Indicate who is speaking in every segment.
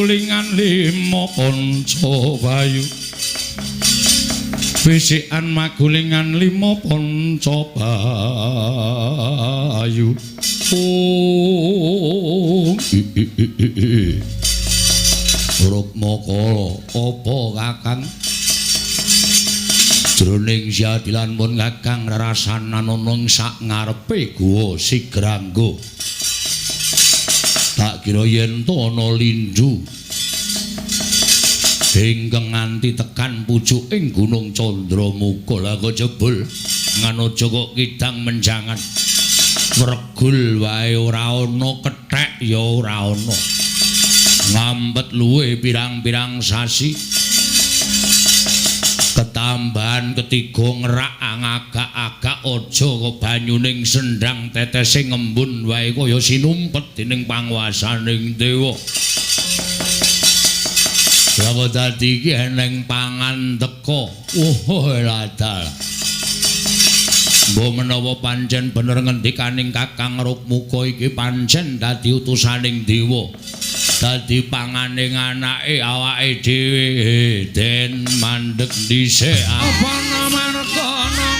Speaker 1: magulingan lima panca bayu. Bisikan magulingan lima panca bayu. Oh, Rukmakala, apa Kakang? Jroning siadilan pun Kakang rerasan ana ing sak ngarepe guwa Sigrangga. Tak kira yen to ana lindhu ingkang nganti tekan pucuking Gunung Candramuka. Lah kok jebul nganaja kok kidang menjangan. Wregul wae ora ana, kethek ya ora ana. Ngampet luwe pirang-pirang sasi. Ketambahan ketiga ngerak ngagak-agak aja kok banyuning sendang tetese ngembun wae kaya sinumpet dening panguwasaning dewa. Lah kok dadi iki eneng pangan teka. Oh ladal. Mbok menawa pancen bener ngendikaning Kakang Rukmuka iki pancen dadi utusaning dewa. Dadi panganing anake awake dhewe den mandeg dhisik. Apa namarkana?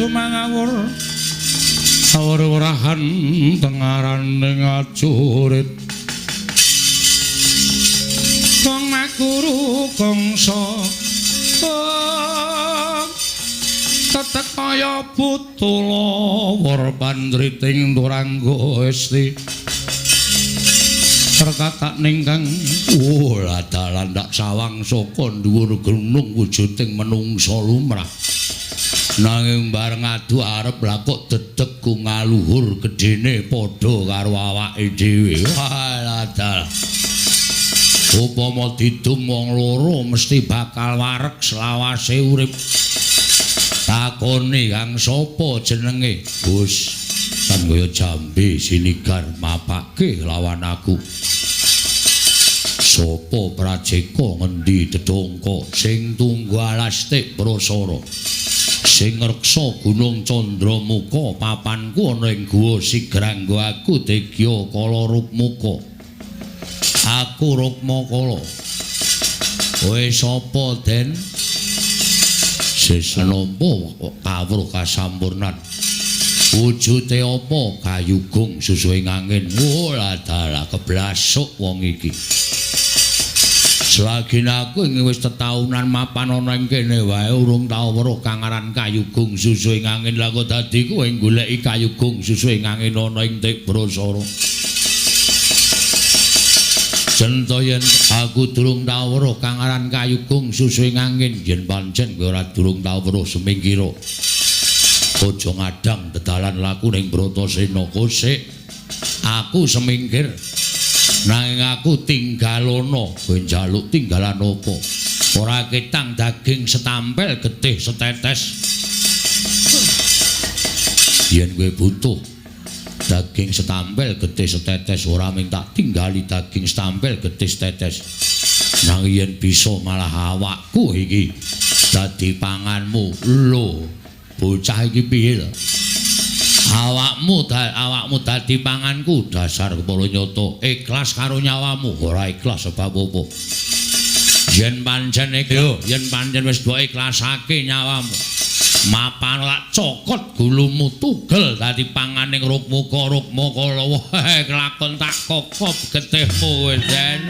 Speaker 1: Mangawur awur-wurahan tengaraning ajurit kong makuru kongso tetek kaya putula wor pandriting turangga esti terkatak ningkang dalan ndak sawang saka dhuwur gunung wujuding menungsa lumrah. Nanging bareng adu arep lah kok dedeg ku ngaluhur gedene padha karo awake dhewe. Wah dal. Upama didum wong loro mesti bakal wareg selawase urip. Takoni kang sapa jenenge? Gus, kan kaya jambe sinigar mapake lawan aku. Sapa prajeka ngendi dedongko sing tunggu alas tik prasara? Sing ngreksa Gunung Candramuka papanku ana ing guwa Sigrangga aku Degya Kala Rukmuka. Aku Rukmakala. Kowe sapa, Den? Seseh nampa kawruh kasampurnan. Wujude apa kayugung susuhe angin? Oh dalah keblasuk wong iki. Selagi aku ing wis tetaunan mapan ana ing kene wae urung tau weruh kang aran kayugung susuhe angin. Lah kok dadi kowe goleki kayugung susuhe angin ana ing Tibrasara. Jento yen aku durung tau weruh kang aran kayugung susuhe angin, yen pancen kowe ora durung tau weruh semingkira. Aja ngadang dedalan laku ning Bratasena kosik. Aku semingkir. Nanging aku tinggalono, kowe njaluk tinggalan apa? Ora ketang daging setampel getih setetes. Yen kowe butuh daging setampel getih setetes, ora mung tak tinggali daging setampel getih setetes. Nanging yen bisa malah awakku iki dadi panganmu. Lho, bocah iki piye lho? Awakmu dadi panganku, dasar kepala nyata. Ikhlas karo nyawamu, ora ikhlas sebab apa? Yen pancen iki, yen pancen wis mbok ikhlasake nyawamu. Mapan lak cokot gulumu tugel dadi panganing Rukmaka Rukmaka lawa kelakon tak kokop getihmu wis Den.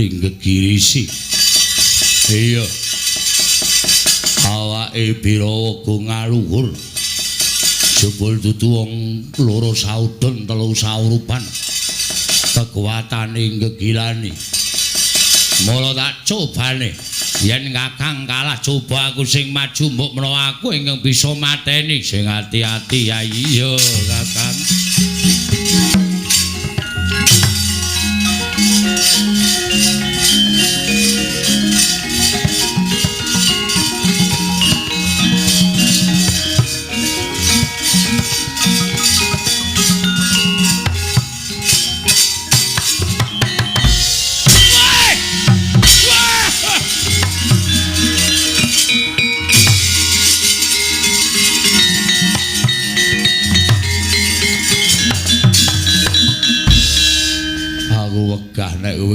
Speaker 1: Gegirisi. Iya. Awake Birawa go ngaluhur. Jebul dudu wong loro saudon telu saurupan. Kekuatane gegilani. Mula tak cobane. Yen Kakang kalah coba aku sing maju mbok menawa aku ingkang bisa mateni. Sing ati-ati ya iya Kakang.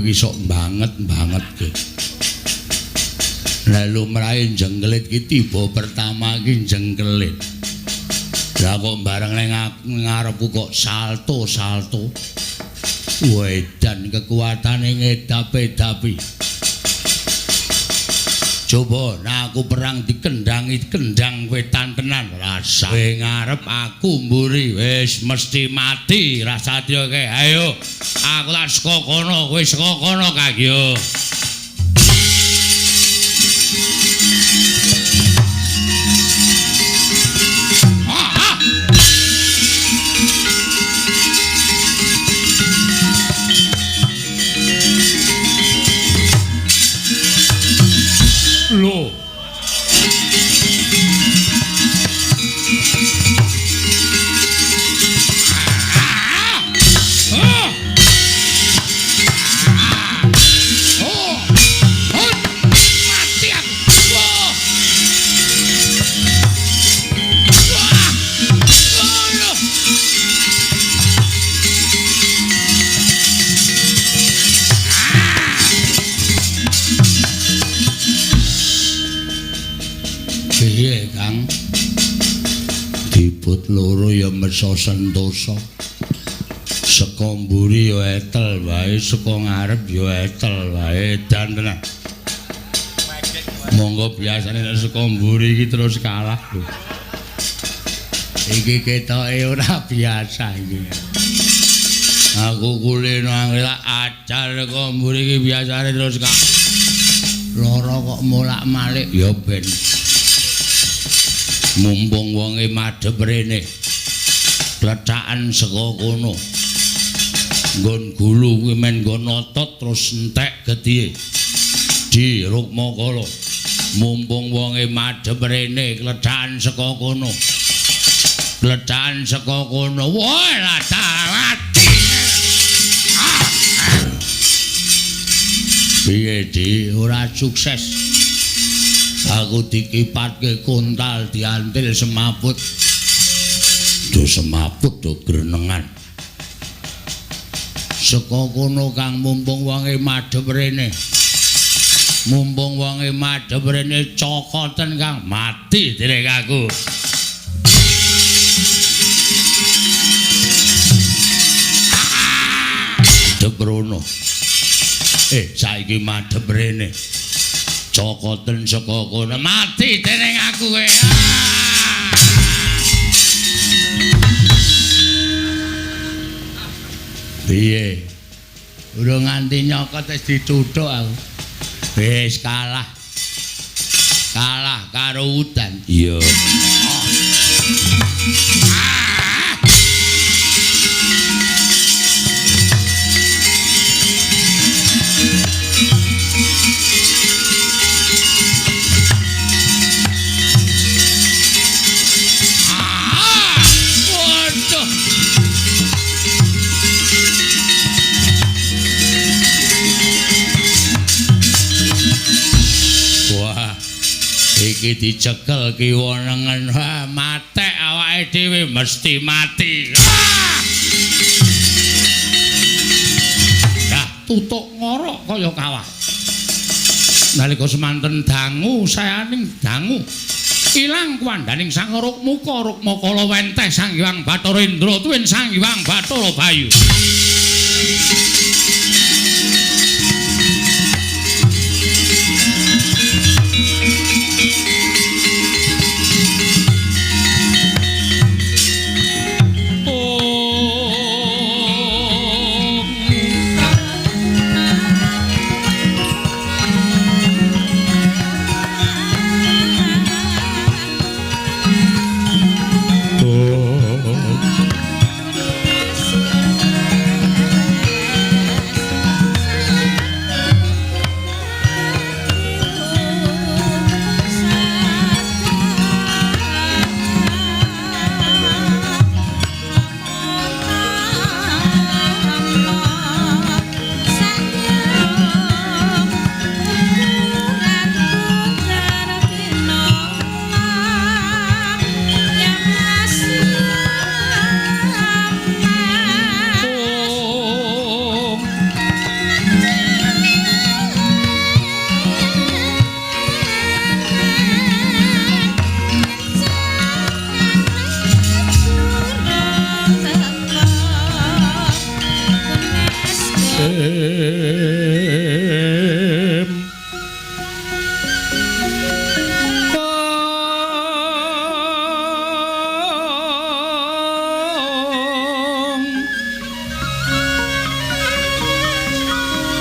Speaker 1: Iki sok banget-banget ki. Lah lumrahe jengkelit ki tiba pertama ki jengkelit. Lah kok bareng ning ngarepku kok salto-salto. Wedan kekuatane ngedap-edapi. Coba nah aku perang dikendangi kendang wetan tenan rasa. Kowe ngarep aku mburi wis mesti mati rasatya kae. Ayo aku tak saka kono, kowe saka kono Kang yo. Lho. Dibut loro ya mesa sentosa. Saka mburi ya etel wae, saka ngarep ya etel wae, edan tenan. Monggo biasane nek saka mburi iki terus kalah lho. Iki ketoke ora biasa iki. Aku kulino angel ajar saka mburi iki biasane terus kalah. Loro kok molak-malik ya ben. Mumpung wonge madhep rene. Plethakan saka kono. Nggon gulu kuwi men nggon otot terus entek getihe. Di Rukmakala. Mumpung wonge madhep rene, klethakan saka kono. Klethakan saka kono. Wah, lati. Piye, Di? Ora sukses. Aku dikipatke kontal diantil semaput. Do semaput do grenengan. Saka kono Kang mumpung wonge madhep rene. Mumpung wonge madhep rene cokoten Kang mati dening aku. Madhep rono. Saiki madhep rene. Cokoten saka kono mati dening aku kowe. Piye? Urung nganti nyokot wis dituthuk aku. Wis kalah. Kalah karo udan. Iya. Iki dicekel kiwa nengen, matek awake dhewe mesti mati. Dah tutuk ngorok kaya kawah. Nalika semanten dangu sayaning dangu ilang kuwandaning Sang Rukmuka, Rukmakala wenteh Sang Hyang Bathara Indra tuwin Sang Hyang Bathara Bayu.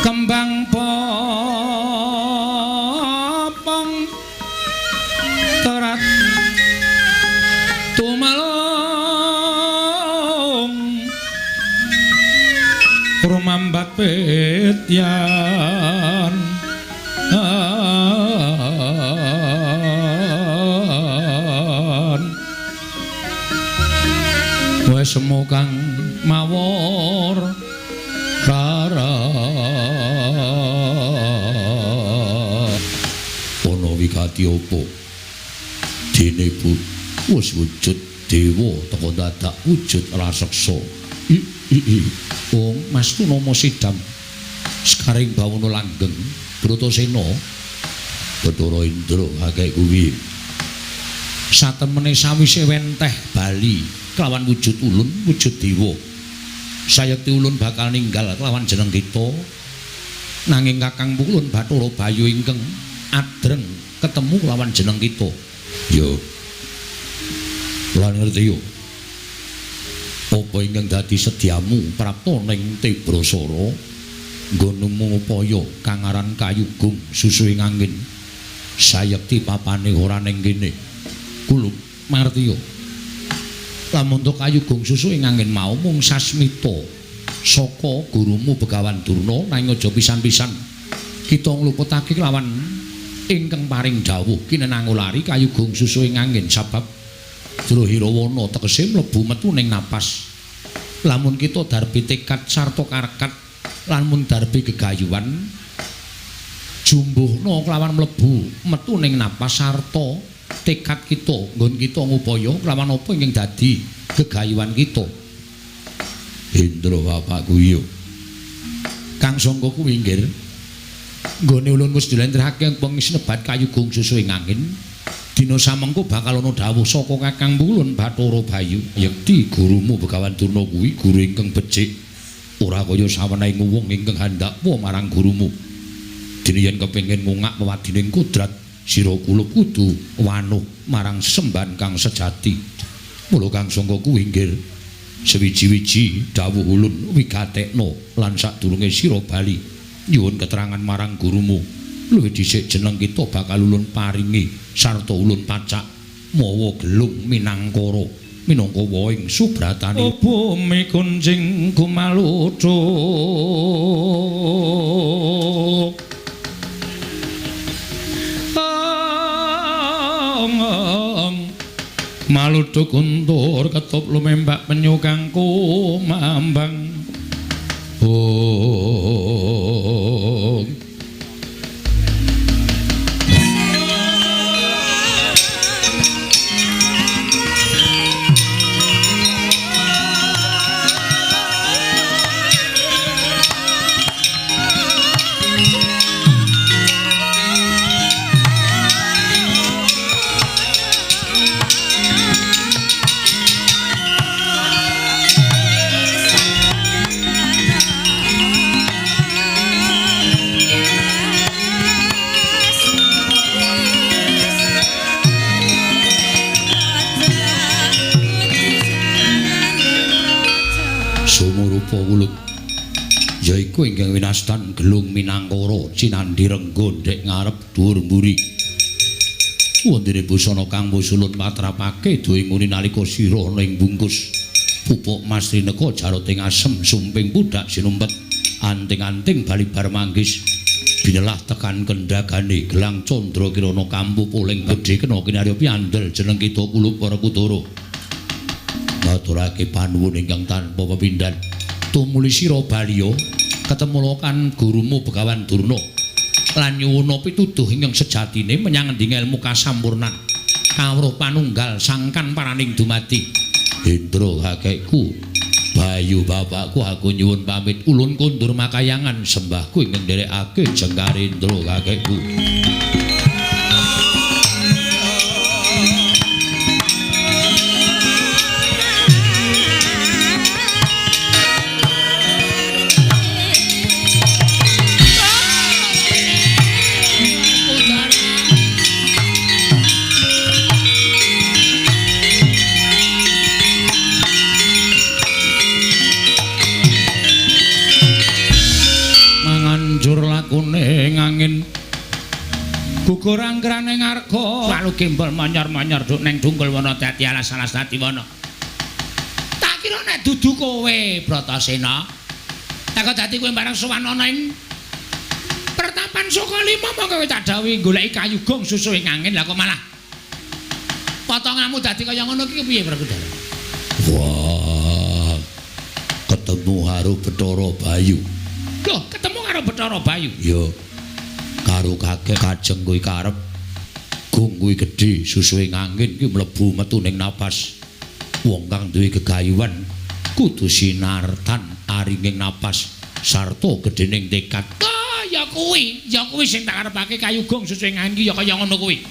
Speaker 1: Kembang popong terat tumalung rumambat petyan wis semu kang mawur rara ana wigati apa dene wis wujud dewa teko dadak wujud raseksa. Wong Mas Tunama Sidam sekaring bawana langgeng Bratasena Bathara Indra akeh kuwi. Satemene sawise wenteh bali kelawan wujud ulun, wujud dewa. Sayekti ulun bakal ninggal kelawan jeneng kita. Nanging Kakang ulun Bathara Bayu ingkang adreng ketemu kelawan jeneng kita. Yo. Lan ngerti yo. Apa ingkang dadi sedyamu prapta ning Tebrasara nggonmu ngupaya kang aran Kayugung susuhing angin. Sayekti papane ora ning kene. Kulup mangerti yo. Lamun to Kayugung susuhing angin mau mung sasmita saka gurumu Begawan Durna, nanging aja pisan-pisan kita ngluputake kelawan ingkang paring dawuh kinenango lari Kayugung susuhing angin sabab Drohirawana tegese mlebu metu ning napas. Lamun kita darbi tekad sarta karekat lamun darbi gegayuhan jumbuhna kelawan mlebu metu ning napas sarta tekad kita nggon kita ngupaya kelawan apa ingkang dadi gegayuhan kita. Indra bapakku iya. Kang Sangka kuwi inggih nggone ulun wis dilentrehake pengisnebat Kayugung susuhing angin. Dina samengko bakal ana dawuh saka Kakang ulun Bathara Bayu. Yekti gurumu Begawan Durna kuwi guru ingkang becik. Ora kaya sawenehing wong ingkang handakwa marang gurumu. Dene yen kepengin ngungak wewadining kodrat, sira kulup kudu wanuh marang sembahan kang sejati. Mula Kang Sangka kuwi inggih sewiji-wiji dawuh ulun wigatekna lan sadurunge sira bali nyuwun keterangan marang gurumu. Luwih dhisik jeneng kita bakal ulun paringi sarta ulun pacak mawa gelung minangkara minangka wohing subratane bumi kuncing gumaluthuk. Maluthuk kuntur ketup lumembak penyu kang kumambang. Oh. Yaiku ingkang winastan gelung minangkara cinandhi rengga ndek ngarep dhuwur mburi. Wondene busana kang musulun patrapake duwe nguni nalika sira ana ing bungkus pupuk mas rineka jaroting asem sumping pudak sinumpet anting-anting balibar manggis binelah tekan kendagane gelang candra kirana kampu poleng gedhe kena kinarya piandel jeneng kita kulup para kudara. Ngaturake panuwun ingkang tanpa pepindhan. Tumuli sira baliya ketemu kan gurumu Begawan Durna lan nyuwuna pituduh ingkang sejatine menyang endi ngelmu kasampurnan kawruh panunggal sangkan paraning dumadi. Indra kakekku Bayu bapakku aku nyuwun pamit ulun kondur makayangan sembahku ingkang nderekake jengkar Indra kakekku. Gugur anggrane ngarga lalu gembol manyor-manyor duk neng dungkul wana dadi alas-alas dadi wana. Tak kira nek dudu kowe Bratasena. Tak kok dadi kowe bareng sowan ana ing pertapan Sukalima mongko kowe tak dawuhi goleki Kayugung susuhing angin lah kok malah potonganmu dadi kaya ngono iki piye Werkudara? Wah, ketemu karo Bathara Bayu. Loh, ketemu karo Bathara Bayu? Iya. Karo kakek kajeng kuwi karep gung kuwi gedhe susuhing angin ki mlebu metu ning napas. Wong kang duwe gegayuhan kudu sinartan aringing napas sarta gedhening tekad. Ah, ya kuwi sing tak karepake Kayugung susuhing angin ki ya kaya ngono kuwi.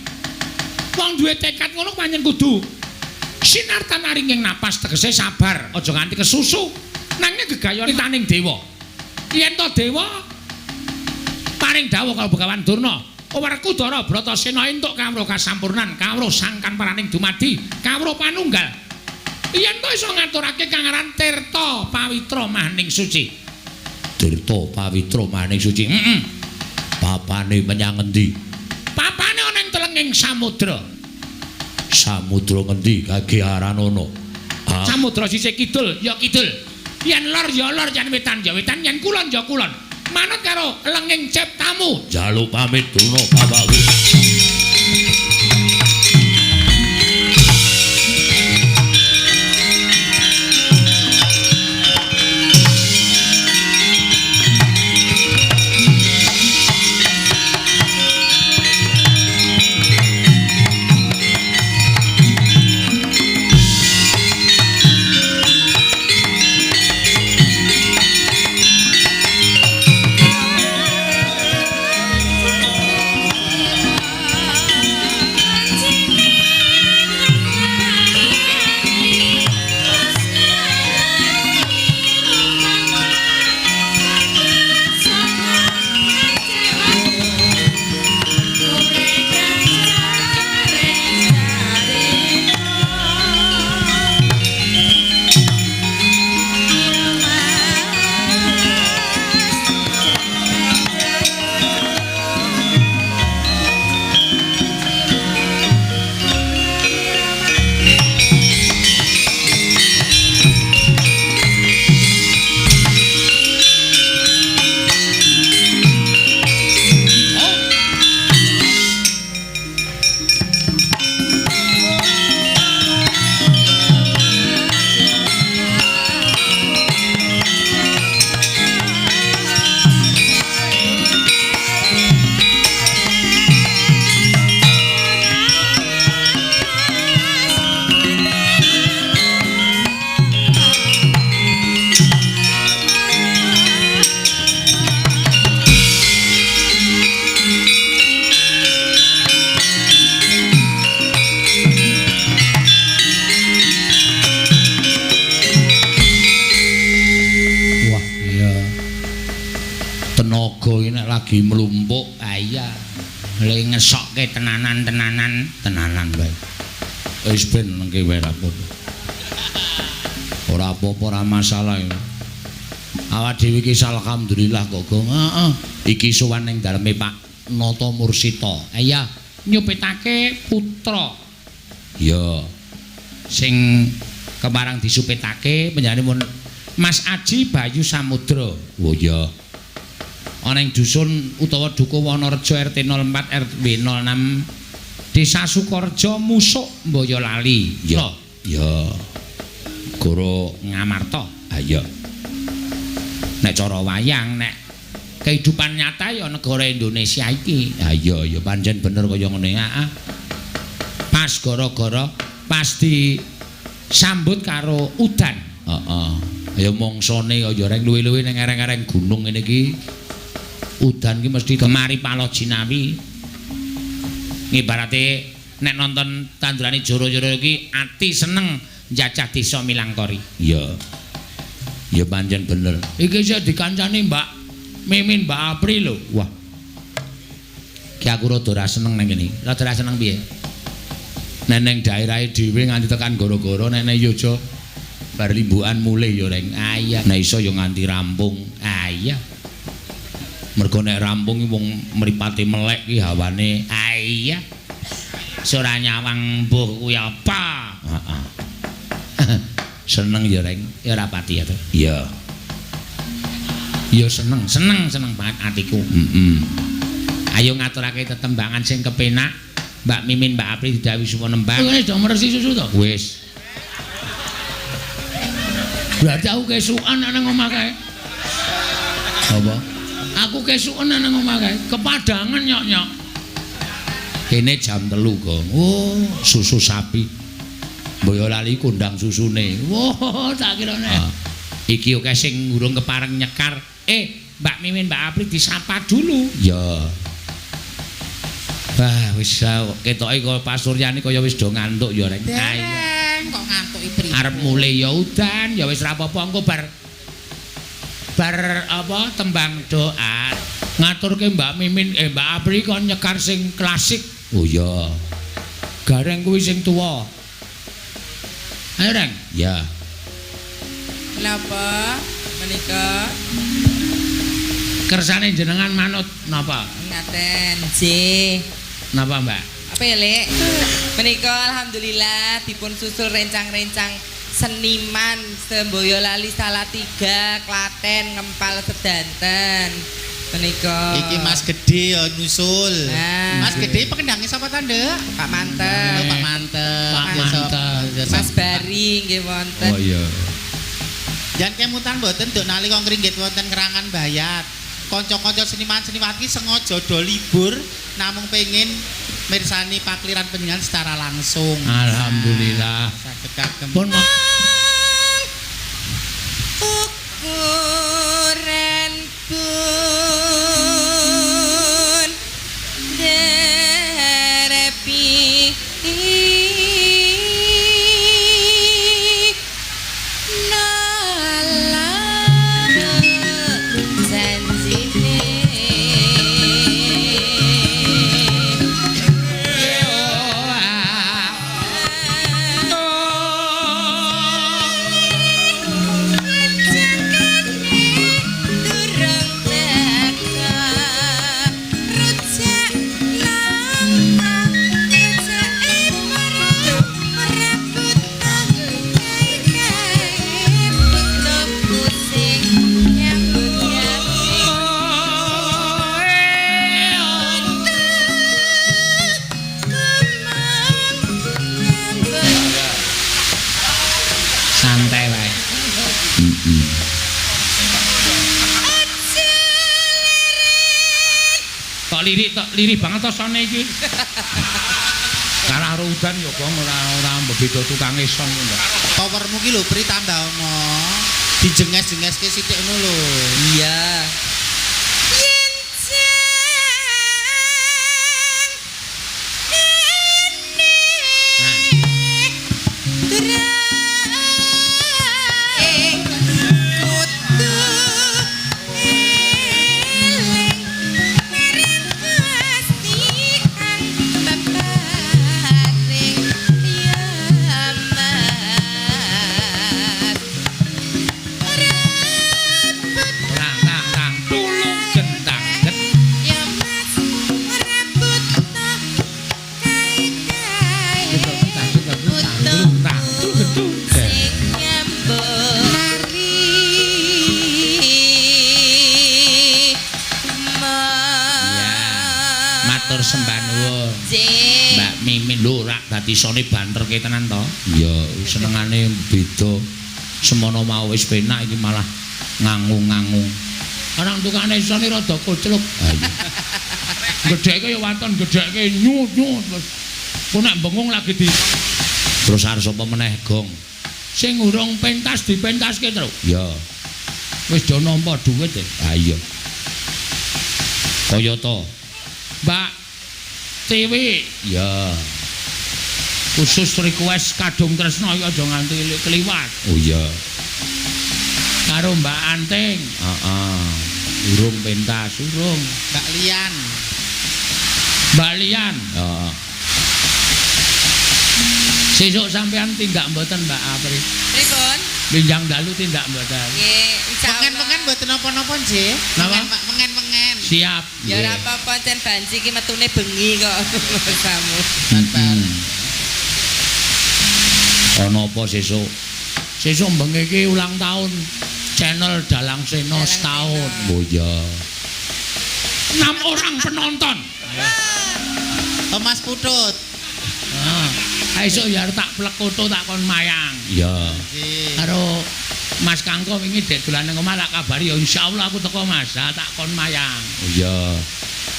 Speaker 1: Wong duwe tekad ngono pancen kudu sinartan aringing napas, tegese sabar, aja nganti kesusu. Nanging gegayane taning dewa. Yen to dewa paring dawuh karo Begawan Durna, Werkudara Bratasena entuk kawruh kasampurnan, kawruh sangkan paraning dumadi, kawruh panunggal. Yen to iso ngaturake kang aran Tirta Pawitra Mahaning Suci. Tirta Pawitra Mahaning Suci. Heeh. Papane menyang endi? Papane ana ing telenging samudra. Samudra ngendi kage aranana? Samudra sisih kidul ya kidul. Yen lor ya lor, yen wetan ya wetan, yen kulon ya kulon. Manut karo lenging ciptamu. Jaluk pamit Durna bapakku. Lagi mlumpuk. Ah iya, le ngesokke tenanan-tenanan, tenanan wae. Wis ben nengke wae ra apa-apa. Ora apa-apa, ora masalah. Awak dhewe iki alhamdulillah kok, Gong. Heeh. Iki sowan ning daleme Pak Nata Mursita. Ah iya, nyupitake putra. Iya. Sing kemarang disupitake panjenenganipun Mas Aji Bayu Samudra. Oh iya. Ana ing dusun utawa Dukuh Wonorejo RT 04 RW 06 Desa Sukorejo Musuk Boyolali. Ya. Ya. Goro Ngamarta. Ha iya. Nek cara wayang, nek kehidupan nyata ya negara Indonesia iki. Ha iya, ya pancen bener kaya ngene. Heeh. Pas gara-gara pasti sambut karo udan. Heeh. Ya mongsone kaya reng luwe-luwe ning ereng-ereng gunung ngene iki. Udan ki mesti kemari paloh jinawi. Ngibarate nek nonton tandurane joro-joro iki ati seneng njajah desa Milangkori. Iya. Ya pancen bener. Iki isih dikancani Mbak Mimin, Mbak Apri lho. Wah. Ki aku rada ora seneng nang kene. Rada ora seneng piye? Nek ning daerahe dhewe nganti tekan goro-goro nek nek Yojo bar limbukan mulih ya reng. Ah iya. Nek iso ya nganti rampung. Ah iya. Mergo nek rampung iki wong mripate melek ki hawane. Ah iya. Ora nyawang mbuh kuwi apa? Heeh. Seneng ya reng. Ya ora pati ya to. Iya. Ya seneng, seneng, seneng banget atiku. Heeh. Ayo ngaturake tetembangan sing kepenak. Mbak Mimin, Mbak Apri didhawuhi supaya nembang. Wis do meresi susu to? Wis. Berarti aku kesukan nang omah kae. Apa? Aku kesuken nang omah kae, kepadangan nyok-nyok. Kene jam 3, Gong. Oh, susu sapi. Boyolali kondang susune. Wah, tak kira nek. Iki oke sing urung kepareng nyekar. Mbak Mimin, Mbak Apri disapa dulu. Ya. Wah, wis ketoke kaya pasuryane kaya wis do ngantuk ya, Reng.
Speaker 2: Dereng kok ngantuki pripun.
Speaker 1: Arep mulih ya udan, ya wis ra apa-apa engko bar bar apa tembang doa ngaturke Mbak Mimin Mbak Apri kon nyekar sing klasik. Oh iya. Gareng kuwi sing tuwa. Ayo, Reng. Ya.
Speaker 3: Napa menika?
Speaker 1: Kersane jenengan manut napa?
Speaker 3: Ngaten, nggih.
Speaker 1: Napa, Mbak?
Speaker 3: Apa ya, Lek? Menika alhamdulillah dipun susul rencang-rencang seniman Semboyolali Salatiga, Klaten, Ngempal sedanten. Menika.
Speaker 2: Iki Mas Gede ya nyusul.
Speaker 3: Nah.
Speaker 2: Mas Gede pekendange sapa ta, Nduk?
Speaker 3: Pak Mantep.
Speaker 2: Oh, Pak Mantep.
Speaker 1: Pak Mantep.
Speaker 3: Mas Bari nggih wonten.
Speaker 1: Oh iya.
Speaker 2: Jan kemutan mboten nduk nalika ngringgit wonten Kerangan Bayat. Kanca-kanca seniman-seniwati sengaja do libur namung pengin mirsani pakliran panjenengan secara langsung.
Speaker 1: Alhamdulillah.
Speaker 2: Saged kagem.
Speaker 1: Pun
Speaker 3: Ukuran pun derepi nala janjine. Durung teka rujak nangka rujake para buta kae putuku sing nyambut gawe kumang nyambut.
Speaker 1: Santai wae. Heeh. Kok lirik tok lirih banget to sone iki. Kalah karo udan ya Gong ora ora beda tukange son ngono.
Speaker 2: Powermu ki lho Pri tambah ono. Dijenges-jengeske sithik ngono lho.
Speaker 3: Iya. Yen jang kene durang kudu eling marang Gusti kang peparing ya Mas.
Speaker 1: Tang tang tang tulung gentang get.
Speaker 3: Ya Mas, ora buta kae-kae
Speaker 1: Tang tulung gentang.
Speaker 3: sing nyambut nari.
Speaker 1: Matur sembah nuwun.
Speaker 3: Nggih.
Speaker 1: Mbak Mimin lho rak dadi sone banterke tenan to. Iya, senengane beda. Semono mau wis penak iki malah ngangung-ngangung. Orang tukane sone rada kocluk. Ha iya. Gedheke ya waton gedheke nyut-nyut. Ku nek bengung lagi di terus arep sapa meneh gong. Sing urung pentas dipentaske, Tru. Iya. Wis do nampa dhuwit e. Ha iya. Kaya to. Mbak Tiwi. Ya. Khusus request Kadung Tresno iki aja nganti kliwat. Oh iya. Karo Mbak Anting. Heeh. Urung pentas, urung.
Speaker 2: Mbak Lian.
Speaker 1: Mbak Lian. Heeh. Sesuk sampean tindak mboten Mbak Apri?
Speaker 3: Pripun?
Speaker 1: Benjang dalu tindak mboten?
Speaker 3: Nggih, insyaallah.
Speaker 2: Pengen-pengen mboten napa-napa nggih.
Speaker 1: Napa?
Speaker 2: Pengen-pengen.
Speaker 1: Siap.
Speaker 3: Ya ora apa-apa cen banci iki metune bengi kok samu.
Speaker 1: Ana apa sesuk? Sesuk bengi iki ulang tahun channel Dalang Sena
Speaker 3: Dalang
Speaker 1: setahun.
Speaker 3: Sena.
Speaker 1: Oh iya. 6 orang penonton.
Speaker 2: Oh Mas Putut.
Speaker 1: Heeh. Esuk ya arep tak plekoto tak kon mayang. Iya.
Speaker 2: Nggih.
Speaker 1: Karo Mas Kangko wingi dek dolan nang omah tak kabari ya insyaallah aku teko Mas, tak kon mayang. Oh iya.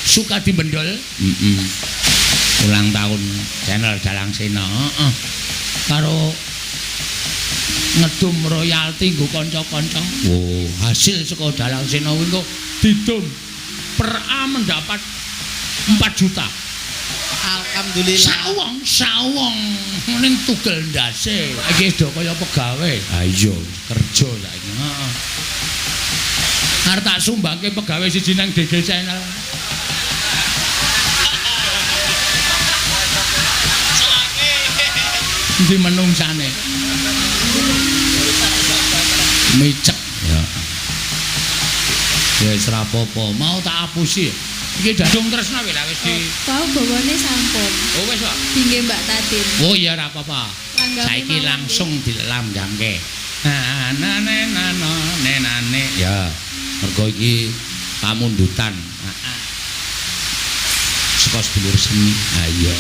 Speaker 1: Suka dibendol? Heeh. Ulang tahun channel Dalang Sena. Heeh. Karo ngedum royalti nggo kanca-kanca. Oh, hasil saka Dalang Sena kuwi engko didum per A mendapat 4 juta.
Speaker 2: Alhamdulillah.
Speaker 1: Sawong ning tugel ndase. Iki do kaya pegawe. Ha iya, kerja saiki. Heeh. Arep tak sumbangke pegawe siji nang DG Channel. Endi menungsane? Micek ya. Ya wis ora apa-apa, mau tak apusi. Iki Dadung Tresna wis wis di
Speaker 4: Wau bawane sampun.
Speaker 1: Oh wis kok.
Speaker 4: Dingge Mbak Tatin.
Speaker 1: Oh iya ora apa-apa. Saiki langsung dilambanggke. Na na na na na na. Ya. Mergo iki pamundutan. Heeh. Saka sedulur seni. Ha iya.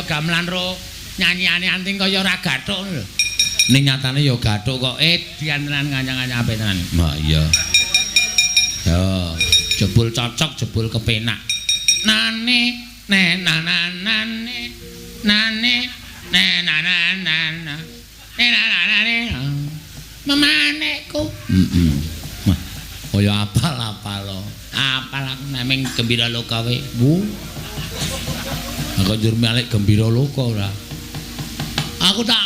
Speaker 1: Gamelan ro nyanyiane anting kaya ora gathuk lho. Ning nyatane ya gathuk kok. Dian tenan nganyang-anyang apik tenan. Ha iya. Ya, jebul cocok, jebul kepenak. Nane ne nanane nane ne nanana ne nanane memanekku. Heeh. Wah, kaya apal-apal. Apal aku nemeng gembira loka we. Bu. Aku njur malik gembira loka ora. Aku tak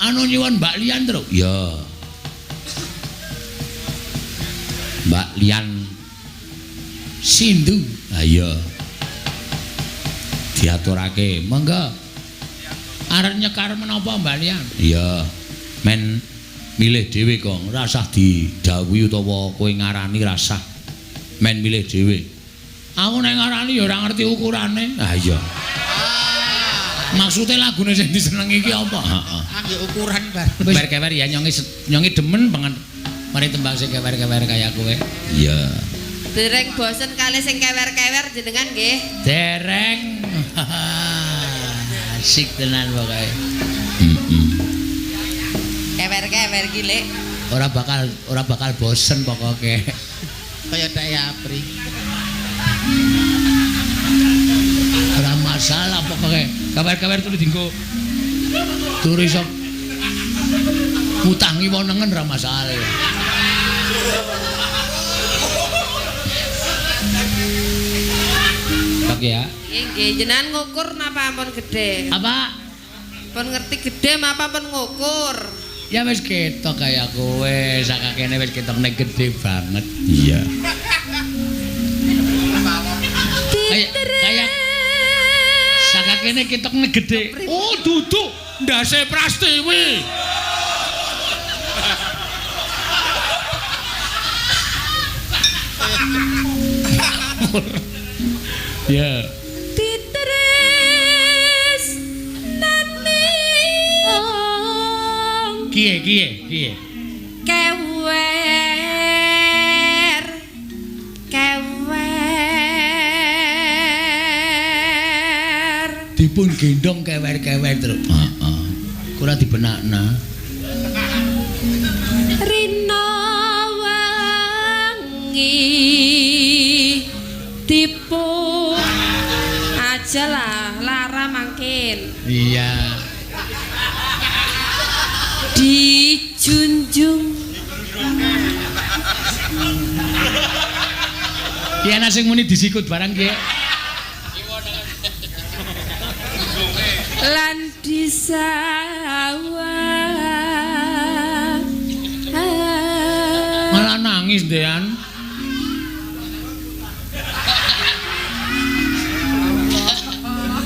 Speaker 1: anu nyuwun Mbak Lian, Truk. Ya. Mbak Lian Sindu. Ha iya. Diaturake. Monggo. Arep nyekar menapa Mbak Lian? Iya. Men milih dhewe, Kong. Ora usah didhawuhi utawa kowe ngarani rasah. Men milih dhewe. Aku nek ngarani ya ora ngerti ukurane. Ha iya. Maksudnya lagune sing disenengi iki apa? Heeh.
Speaker 2: Angge ukuran bareng.
Speaker 1: Kewer-kewer ya nyongi demen banget. Mari tembang sing kewer-kewer kaya kowe. Iya.
Speaker 3: Dereng bosen kali sing kewer-kewer jenengan nggih.
Speaker 1: Dereng. Asik tenan pokoke.
Speaker 3: Kewer-kewer iki, Lek.
Speaker 1: Ora bakal bosen pokoke.
Speaker 2: Kaya dek Apri.
Speaker 1: Ora masalah pokoke. Kewer-kewer tuli dinggo turu iso mutah ngiwa nengen ora masalah. Pak ya.
Speaker 3: Nggih, jenengan ngukur napa ampun gedhe?
Speaker 1: Apa?
Speaker 3: Pun ngerti gedhe napa ampun ngukur?
Speaker 1: Ya wis ketok kaya kowe, sakakene wis ketok nek gedhe banget. Iya. Kayak sakakene ketok nek gedhe. Oh, duduk ndase Prastiwi. Ya.
Speaker 4: Titres nani.
Speaker 1: Kiye kiye kiye.
Speaker 3: Kewer kewer.
Speaker 1: Dipun gendong kewer-kewer terus. Heeh. Ora dibenakna.
Speaker 4: Rina wangi dipun
Speaker 3: aja lah lara mangkin.
Speaker 1: Iya.
Speaker 4: Dijunjung.
Speaker 1: Ki ana sing muni disikut barang ki.
Speaker 4: Lan disawang.
Speaker 1: Malah nangis Dean.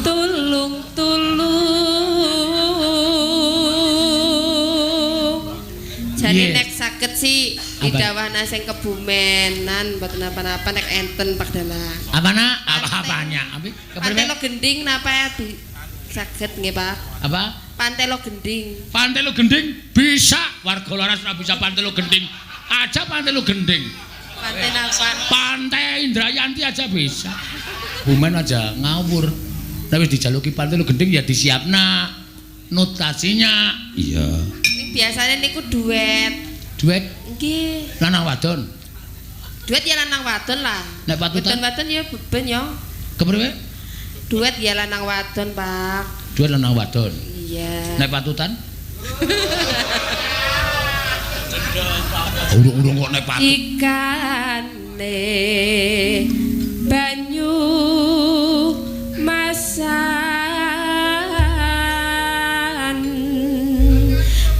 Speaker 4: Tulung tulung.
Speaker 3: Jane nek saged sih didhawahna sing kebumenan mboten napa-napa nek enten Pak Dalang.
Speaker 1: Apa nak? Apa-apanya?
Speaker 3: Pantelo gending napa saged nggih Pak?
Speaker 1: Apa?
Speaker 3: Pantelo gending.
Speaker 1: Pantelo gending bisa, warga Laras ora bisa pantelo gending. Aja pantelo gending.
Speaker 3: Pantai napa?
Speaker 1: Pantai Indrayanti aja bisa. Bumen aja ngawur. Nek wis dijaluki pantelo gending ya disiapna notasinya. Iya.
Speaker 3: Ning biasane niku duet.
Speaker 1: Duet?
Speaker 3: Nggih.
Speaker 1: Lanang wadon.
Speaker 3: Duet ya lanang wadon lah.
Speaker 1: Nek patutan?
Speaker 3: Wadon-wadon ya beben ya.
Speaker 1: Kepriwe?
Speaker 3: Duet ya lanang wadon, Pak.
Speaker 1: Duet lanang wadon.
Speaker 3: Iya.
Speaker 1: Nek patutan? Urung-urung kok nek patut.
Speaker 4: Ikane banyu masan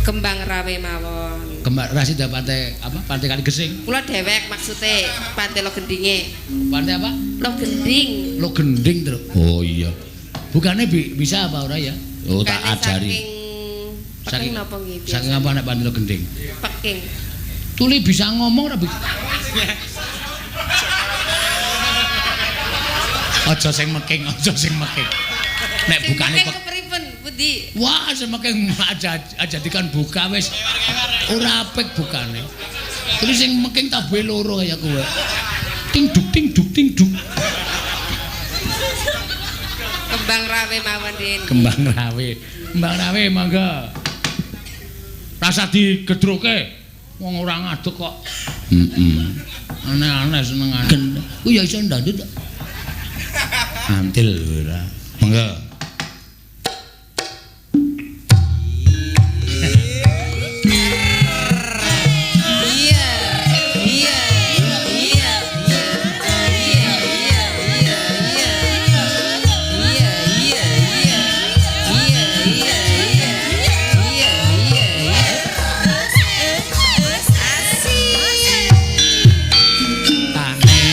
Speaker 3: kembang rawe mawon.
Speaker 1: Kembang rasida pantai apa? Pantai Kali Gesing.
Speaker 3: Kula dewek maksude pantai lo gendinge.
Speaker 1: Pantai apa?
Speaker 3: Lo gending.
Speaker 1: Lo gending terus. Oh iya. Bukannya bisa apa ora ya? Oh tak ajari.
Speaker 3: Saking napa nggih?
Speaker 1: Saking apa nek pantai lo gending?
Speaker 3: Peking.
Speaker 1: Tuli bisa ngomong ora bisa. Aja sing meking, aja sing meking. Nek bukane
Speaker 3: kepripen pundi?
Speaker 1: Wah, sing meking aja dikan buka wis. Ora apik bukane. Terus sing meking tabuhe loro kaya kowe. Ting duk ting duk ting duk.
Speaker 3: Kembang rawe mawon, Din.
Speaker 1: Kembang rawe. Kembang rawe monggo. Rasa digedroke. Wong ora ngadeg kok. Heeh. Aneh-aneh senengane. Ku ya iso ndandut. Antil ora. Monggo.
Speaker 3: Iya. Iya. Iya. Iya. Iya. Iya. Iya. Iya. Iya. Iya. Iya. Iya. Iya. Iya. Asik.
Speaker 1: Tane.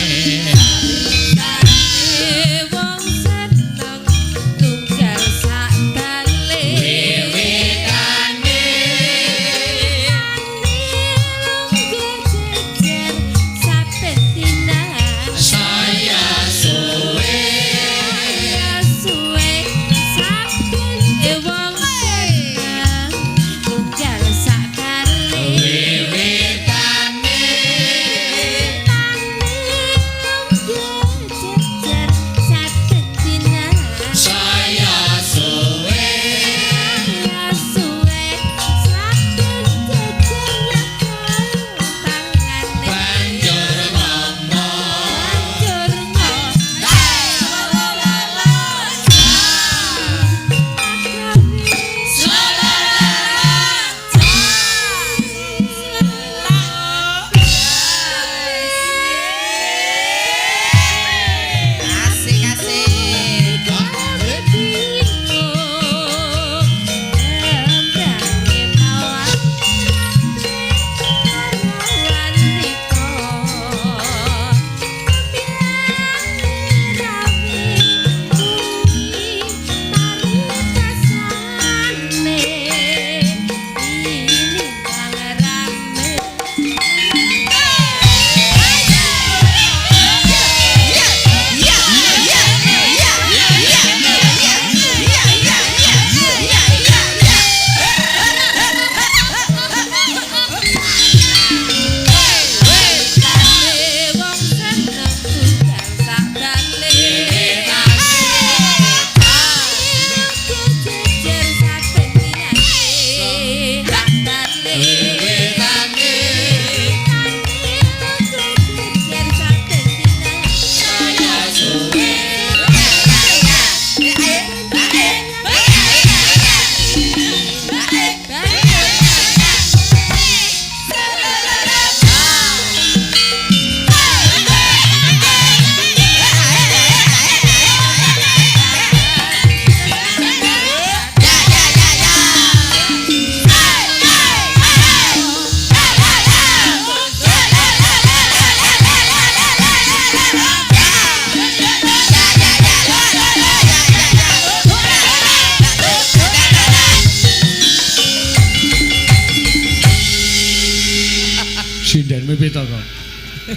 Speaker 1: Piye to kok?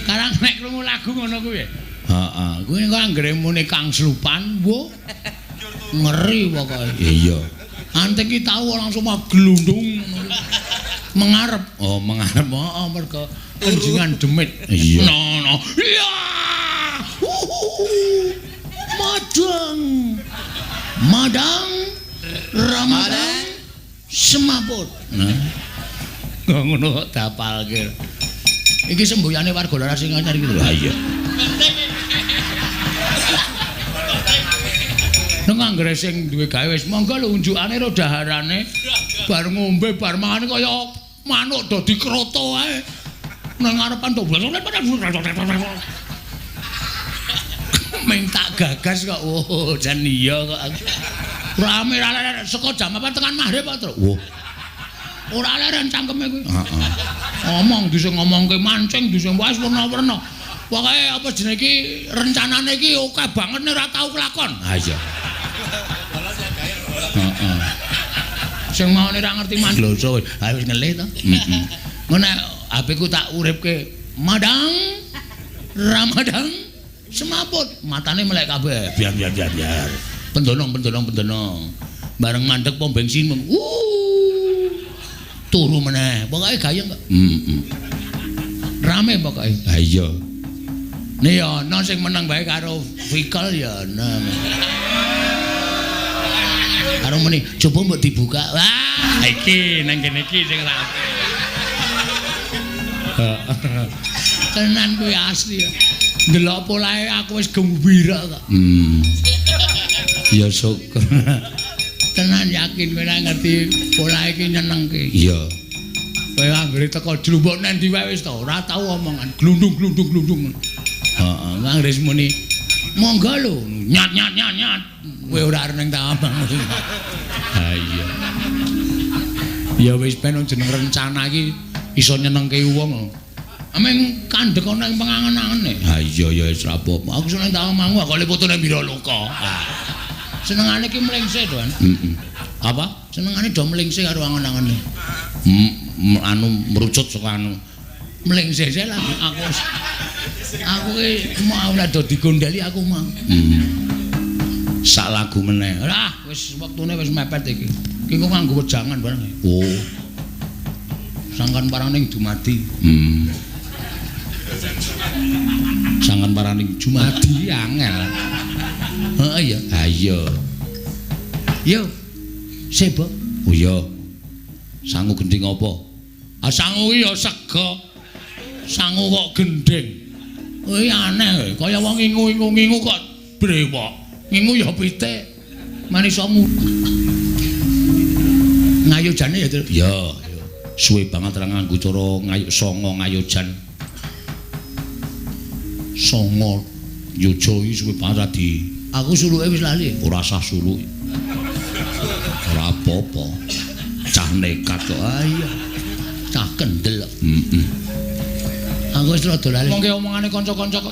Speaker 1: Karang nek krungu lagu ngono kuwi. Heeh, kuwi kok anggere muni Kang Slupan, wo. Ngeri pokoke. Iya. Anting ki tau langsung mah glundung ngono. Mengarep. Oh, mengarep. Heeh, mergo kenjingan demit. Iya. No, no. Iya. Madang. Madang Ramadan semaput. Nah. Ngono kok dapalke. Iki semboyane warga Laras sing anyar iki lho. Ha iya. Nang anggere sing duwe gawe wis monggo lho unjukane ro daharane. Bar ngombe bar mangan kaya manuk do dikroto ae. Nang ngarepan to. Ming tak gagas kok. Oh, jan iya kok. Rame ra saka jam apa tekan maghrib kok, Truk. Wah. Ora leren cangkeme kuwi. Heeh. Ngomong dise ngomongke mancing, dise wis werna-werna. Pokoke apa jenenge iki rencanane iki akeh banget nek ora tau kelakon. Ha iya. Heeh. Sing maune ora ngerti mancing. Gloso wis, ha wis ngelih to. Heeh. Ngono nek HP ku tak uripke Madang Ramadan semaput, matane melek kabeh. Biar biar biar biar. Pendonong pendonong pendonong. Bareng mandek pom bensin. Turu meneh. Pokoke gayeng kok. Heeh. Rame pokoke. Ha iya. Nih ana sing meneng bae karo Fikal ya ana. Karo muni, coba mbok dibuka. Wah, iki nang kene iki sing rame. Tenan kuwi asli ya. Ndelok polahe aku wis gembira kok. Ya syukur. Tenan yakin kowe nek ngerti pola iki nyenengke. Iya. Kowe anggere teko jlumbuk nang ndi wae wis to, ora tau omongan. Glundung glundung glundung. Heeh, anggere muni monggo lho, nyat nyat nyat nyat. Kowe ora arep ning Tawang. Ha iya. Ya wis ben jeneng rencana iki iso nyenengke wong. Ameng kandhek ana ing pengangen-angene. Ha iya ya wis ra apa-apa. Aku seneng Tawangmangu kok liputune Wiraloka. Ha. Senengane iki mlengse, Tuan. Heeh. Apa? Senengane do mlengse karo angen-angene. Anu merucut saka anu. Mlengse sik lah aku. Aku ki mau ora do digondeli aku mau. Sak lagu meneh. Lah wis wektune wis mepet iki. Iki kok nganggo wejangan bareng. Oh. Sangkan paraning dumadi. Sangkan paraning dumadi angel. Heeh ya. Ha iya. Yo. Sebo. Oh iya. Sangu gendhing apa? Ah sangu iki ya sega. Sangu kok gendhing. Kuwi aneh kaya wong ngingu-ngingu kok brewok. Ngingu ya pitik. Manisamu. Ngayojane ya, Tru. Ya, suwe banget ra nganggo cara ngayuk songo ngayojan. Songo yojo iki suwe banget ra di. Aku suluke wis lali. Ora sah suluk. Ora apa-apa. Cah nekat kok. Ah iya. Cah kendel. Heeh. Aku wis rada lali. Mongke omongane kanca-kanca kok.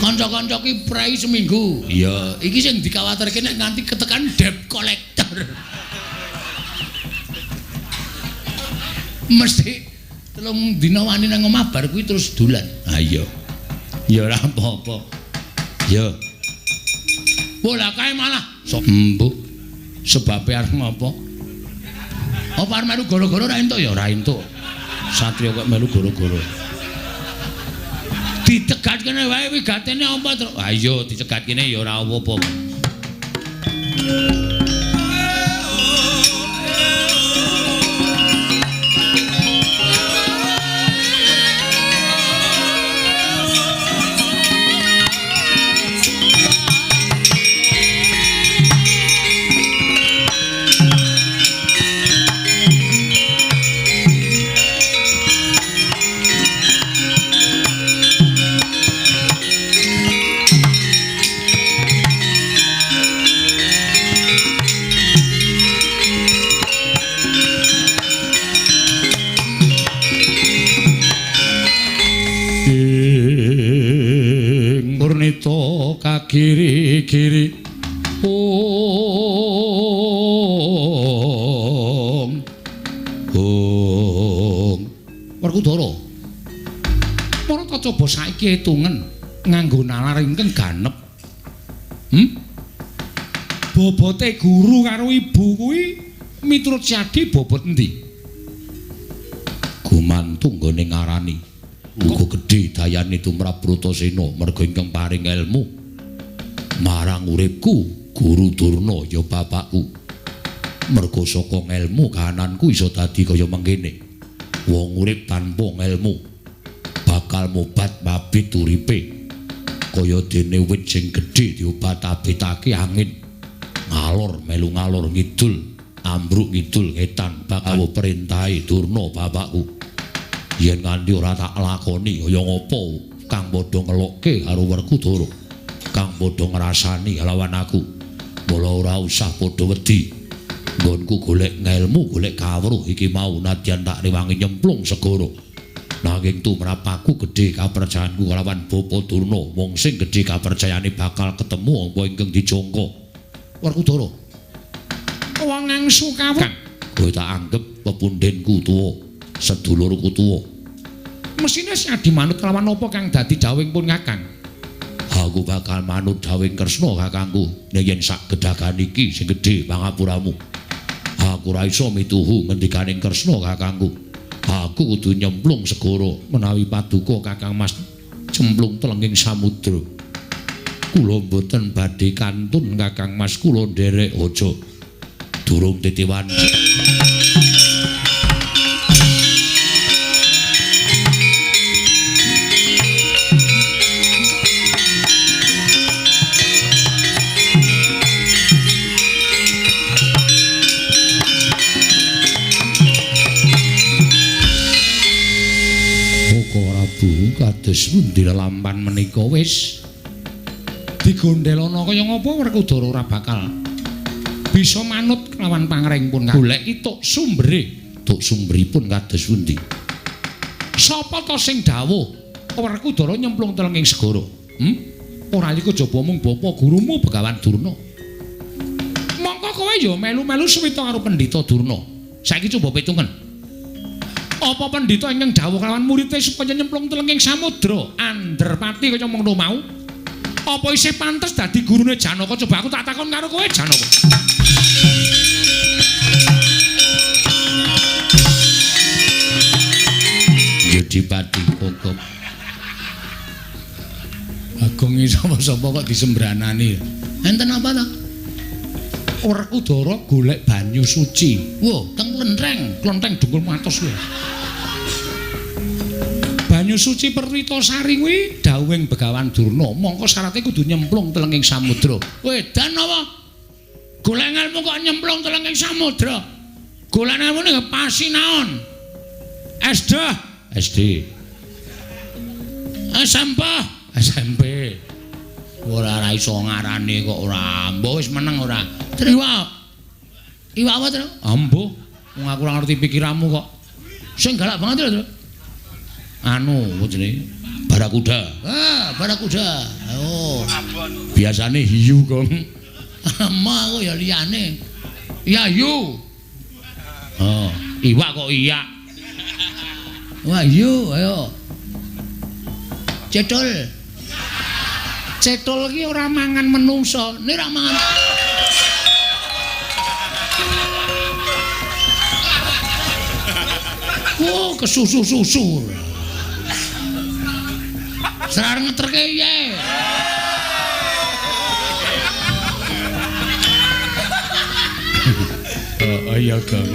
Speaker 1: Kanca-kanca ki prei seminggu. Iya, iki sing dikhawatirke nek nganti ketekan debt collector. Mesti 3 dina wani nang omah bar kuwi terus dolan. Ha iya. Ya ora apa-apa. Ya. Bola kae malah embuh. Sebabe arep ngopo? Apa arep melu gara-gara ora entuk ya ora entuk. Satria kok melu gara-gara. Dicegat kene wae wigatene apa, Truk? Ha iya, dicegat kene ya ora apa-apa. Kiri-kiri ong ong Werkudara coba saiki hitungen nganggo nalar ingkang ganep. Bobote guru karo ibu kuwi miturut Syadi bobot endi? Gumantung nggone ngarani. Uga gedhe dayane tumrap Bratasena merga ingkang paring elmu marang uripku Guru Durna ya bapakku. Merga saka ngelmu kahananku iso dadi kaya mengkene. Wong urip tanpa ngelmu bakal mobat mabit uripe. Kaya dene wit sing gedhe diobat-abitake angin. Ngalor melu ngalor ngidul, ambruk ngidul ngetan bakal perintahe Durna bapakku. Yen nganti ora tak lakoni kaya ngopo kang padha ngelokke karo Werkudara, kang padha ngrasani lawan aku. Mula ora usah padha wedi. Nggonku golek ngelmu, golek kawruh iki mau nadyan tak rewangi nyemplung segara. Nanging tumrap aku gedhe kapercayanku kelawan Bapa Durna, wong sing gedhe kapercayane bakal ketemu apa ingkang dijangka. Werkudara.
Speaker 5: Wong angsu kawruh.
Speaker 1: Kowe tak anggep pepundhenku tuwa, sedulurku tuwa.
Speaker 5: Mesine Syadi manut kelawan apa kang dadi dawuhing pun Kakang?
Speaker 1: Aku bakal manut dawuhing Kresna Kakangku nek yen sak gedagan iki sing gedhe pangapuramu. Aku ora iso mituhu ngendikaning Kresna Kakangku. Aku kudu nyemplung segara menawi paduka Kakang Mas cemplung telenging samudra. Kula mboten badhe kantun Kakang Mas, kula nderek aja durung titiwan. Kados pundi lelampan menika wis
Speaker 5: digondelana kaya ngapa Werkudara ora bakal bisa manut kelawan pangreng pun goleki tuk sumbere.
Speaker 1: Tuk sumberipun kados pundi?
Speaker 5: Sapa to sing dawuh Werkudara nyemplung telenging segara? Ora iku jaba mung bapa gurumu Begawan Durna. Mongko kowe ya melu-melu suwita karo Pendhita Durna. Saiki coba pitungen. Apa pendhita ingkang dawuh kelawan muridé supaya nyemplung telenging samudra andherpati kaya mengkono mau? Apa isih pantes dadi gurune Janaka? Coba aku tak takon karo kowe Janaka.
Speaker 1: Yudipati Koko.
Speaker 5: Agung sapa-sapa kok disembranani.
Speaker 1: Enten apa to?
Speaker 5: Werkudara golek banyu suci.
Speaker 1: Wo, teng klentheng,
Speaker 5: klentheng dengkul matos kuwi. Banyu suci Perwitasari kuwi dawuhing Begawan Durna, mongko syarate kudu nyemplung telenging samudra.
Speaker 1: Wedan apa? Golek ngelmu kok nyemplung telenging samudra. Golek ngelmu ning pasinaon.
Speaker 5: SD,
Speaker 1: SD. SMP, SMP. Ora ora iso ngarani kok ora. Mbok wis meneng ora. Iwak. Iwak apa, Tru?
Speaker 5: Ambuh, wong aku ora ngerti pikiranmu kok.
Speaker 1: Sing galak banget lho, Tru. Anu, apa jenenge? Barakuda. Ah, barakuda. Oh. Biasane hiu, Gong. Emah aku ya liyane. Ya hiu. Oh, iwak kok iya. Wah, hiu, ayo. Cethul.
Speaker 5: Cethul iki ora mangan menungsa,
Speaker 1: nek ora mangan. Oh, kesusu-susu. Serar ngeterke piye? Oh iya, Gong.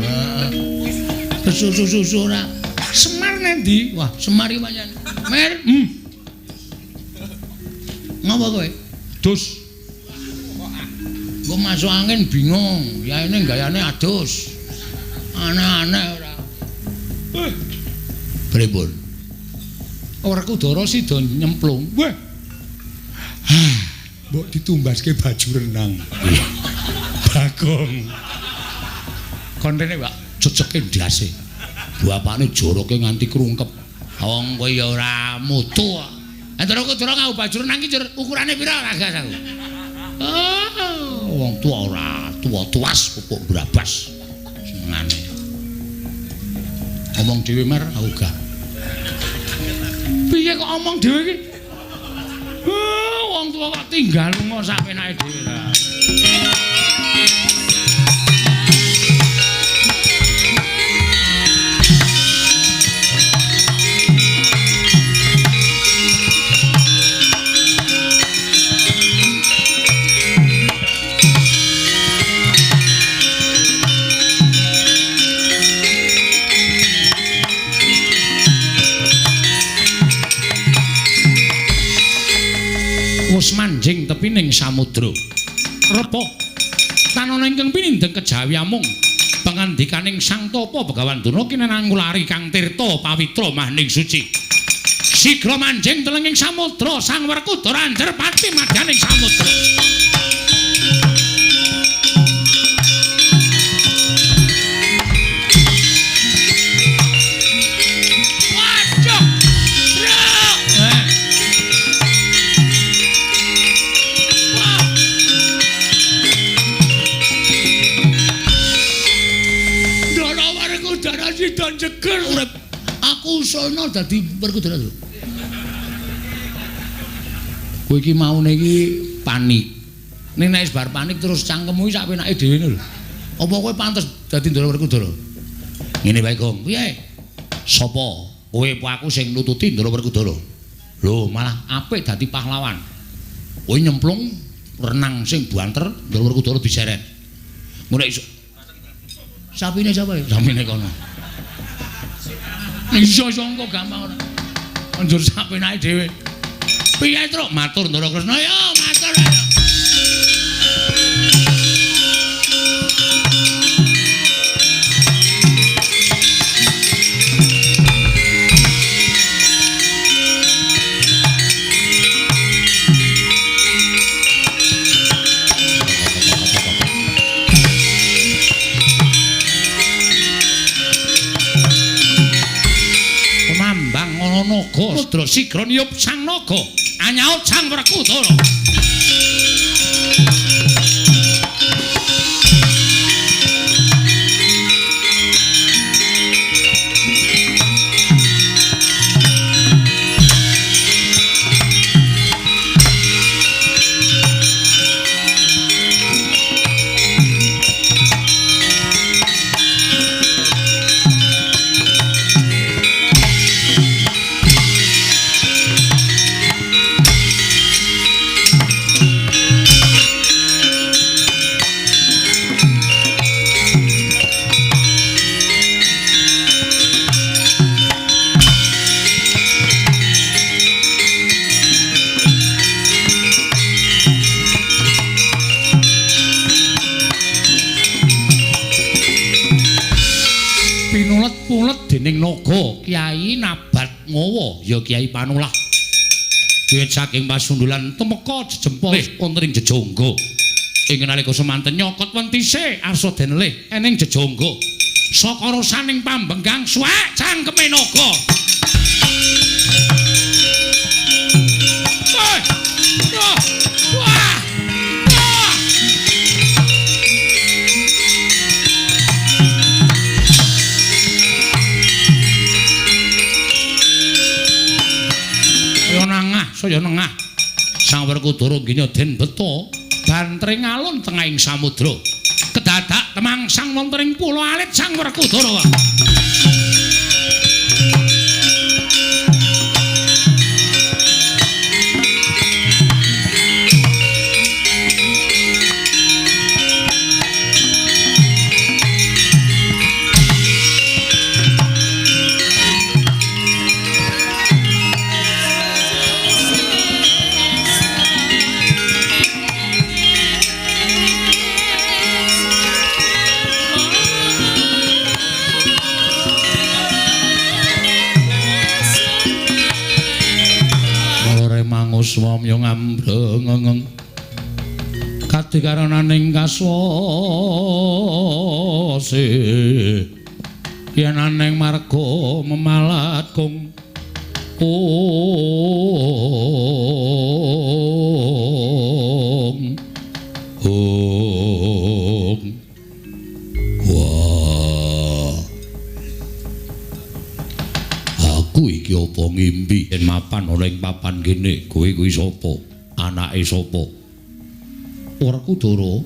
Speaker 1: Kesusu-susu ora.
Speaker 5: Semar nendi?
Speaker 1: Wah, Semar iki pancen. Mer. Ngapa kowe?
Speaker 5: Dus.
Speaker 1: Engko masuk angin bingung. Yaene gayane adus. Aneh-aneh ora. Pripun?
Speaker 5: Werkudara sida nyemplung. Weh. Mbok ditumbaske baju renang. Bagong. Kon rene, Pak,
Speaker 1: ceceke ndase. Bapakne joroke nganti krungkep. Wong kowe ya ora mutu. Enten Werkudara nganggo baju renang iki ukurane pira ragas aku. Oh, wong tuwa ora, tuwa tuas pupuk brabas. Senengane.
Speaker 5: Ngomong dhewe mer aku gak. Piye kok omong dhewe iki? Wong tuwa kok tinggal lunga sak penake dhewe ta. Wus manjing tepining samudra. Repa tanana ingkang pinindheng kejawi amung pangandikaning Sang Tapa Begawan Durna kinenang ngulari kang tirta pawitra mahning suci. Sigra manjing telenging samudra Sang Werkudara anjer pati madyaning samudra. Jeger urip. Aku usulno dadi Werkudara lho. Kowe iki maune iki panik. Ning nek wis bar panik terus cangkemmu iki sak penake dhewe lho. Apa kowe pantes dadi Ndara Werkudara? Ngene wae, Gong. Piye? Sapa? Kowe apa aku sing nututi Ndara Werkudara? Lho, malah apik dadi pahlawan. Kowe nyemplung renang sing banter, Ndara Werkudara diseret. Ngono iso. Sapine sapa ya? Sapine kono. Iso iso engko gampang ora. Anjur sak penake dhewe. Piye, Truk? Matur Ndara Kresna ya, matur. Naga Sudra sigra niyup sang naga anyaut Sang Werkudara. Pinulet-pulet dening naga Kyai Nabat Ngawa ya Kyai Panulah. Wiwit saking pasundulan tumeka jejempol wonten ing jejangga. Ing nalika semanten nyokot wentise arsa den lih ening jejangga. Saka rosaning pambenggang suwek cangkeme naga. Wah! Saya nengah Sang Werkudara nginya den beto bantring alun tengahing samudra kedadak temangsang wonten ing pulo alit Sang Werkudara. Swamya ngambrengeng kadikarananing kaswase yen aneng marga memalat kung ung ung. Wah, aku iki apa
Speaker 1: Ngimpi yen mapan ana ing papan kene, kowe kuwi sapa? Anake sapa? Werkudara,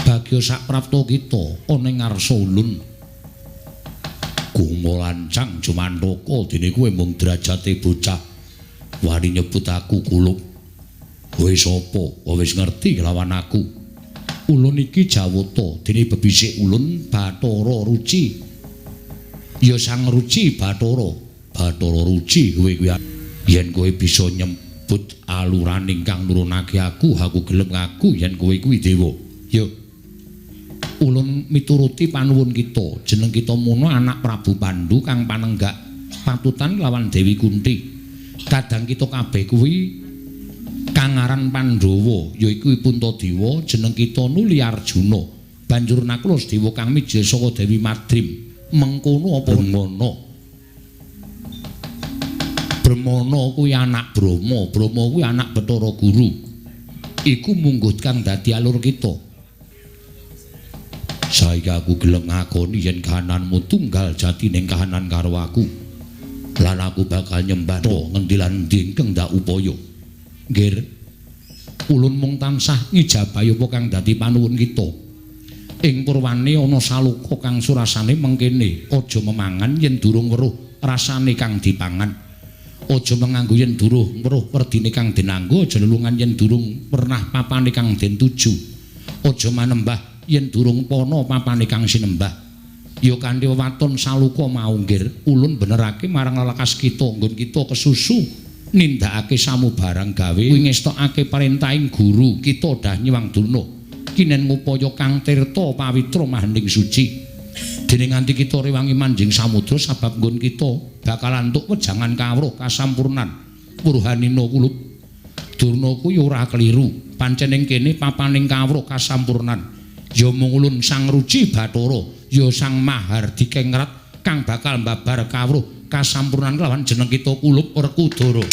Speaker 1: bagya sak prapta kita ana ing ngarsa ulun. Gumo lancang jumantaka dene kowe mung derajate bocah wani nyebut aku kulup. Kowe sapa? Kowe wis ngerti lawan aku. Ulun iki Jawata, dene bebisik ulun Bathara Ruci. Ya Sang Ruci Bathara, Bathara Ruci kowe kuwi. Yen kowe bisa nyebut aluraning kang nurunake aku, aku gelem ngaku yen kowe kuwi dewa. Ya. Ulun mituruti panuwun kita, jeneng kita mono anak Prabu Pandu kang panenggak patutan lawan Dewi Kunti. Kadang kita kabeh kuwi kang aran Pandhawa, yaiku Puntadewa, jeneng kita nuli Arjuna. Banjur Nakula Dewa kang mijil saka Dewi Madrim. Mengkono apa ngono? Brahmana kuwi anak Brahma, Brahma kuwi anak Bathara Guru. Iku mungguh kang dadi alur kita. Saiki aku gelem ngakoni yen kahananmu tunggal jatining kahanan karo aku. Lan aku bakal nyembah ngendi lan endi ingkang ndak upaya. Nggir, ulun mung tansah ngijabahi apa kang dadi panuwun kita. Ing purwane ana saloka kang surasane mengkene, aja memangan yen durung weruh rasane kang dipangan. Aja menganggo yen durung weruh werdine kang denanggo, aja lelungan yen durung pernah papane kang den tuju. Aja manembah yen durung pana papane kang sinembah. Ya kanthi wewaton saloka mau nggir, ulun benerake marang lelakas kita nggon kita kesusu nindakake samubarang gawe kuwi ngestokake parentahing guru kita dah Nyiwang Durna kinen ngupaya kang tirta pawitra mahening suci. Dene nganti kita rewangi manjing samudra sabab nggon kita bakal antuk wejangan kawruh kasampurnan purhanina kulup. Durna kuwi ora keliru, pancen ing kene papaning kawruh kasampurnan. Ya mung ulun Sang Ruci Bathara, ya Sang Mahardikengrat kang bakal mbabar kawruh kasampurnan kelawan jeneng kita Kulup Werkudara.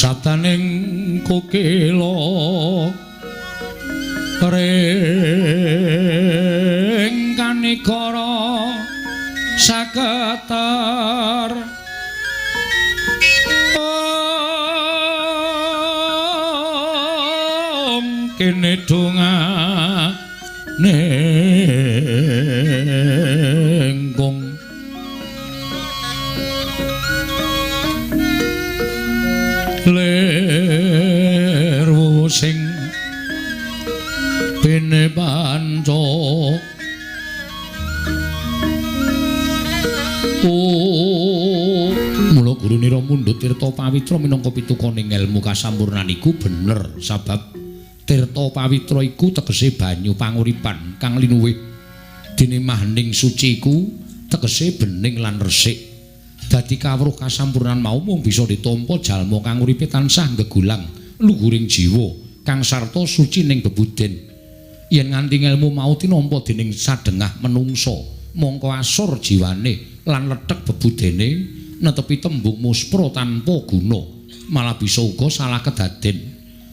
Speaker 1: Sataning kokila ring kanikara saketar om kene dongane kong lir sing bene panca mula gurunira mundhut tirta pawitra minangka pitukoning ilmu kasampurnan iku bener sabab tirta pawitra iku tegese banyu panguripan kang linuwih dene mahening suci iku tegese bening lan resik. Dadi kawruh kasampurnan mau mung bisa ditampa jalma kang uripe tansah gegulang luhuring jiwa kang sarta suci ning bebuden. Yen nganti ngelmu mau tinampa dening sadengah menungsa, mongko asor jiwane lan lethek bebudene netepi tembung muspra tanpa guna, malah bisa uga salah kedaden.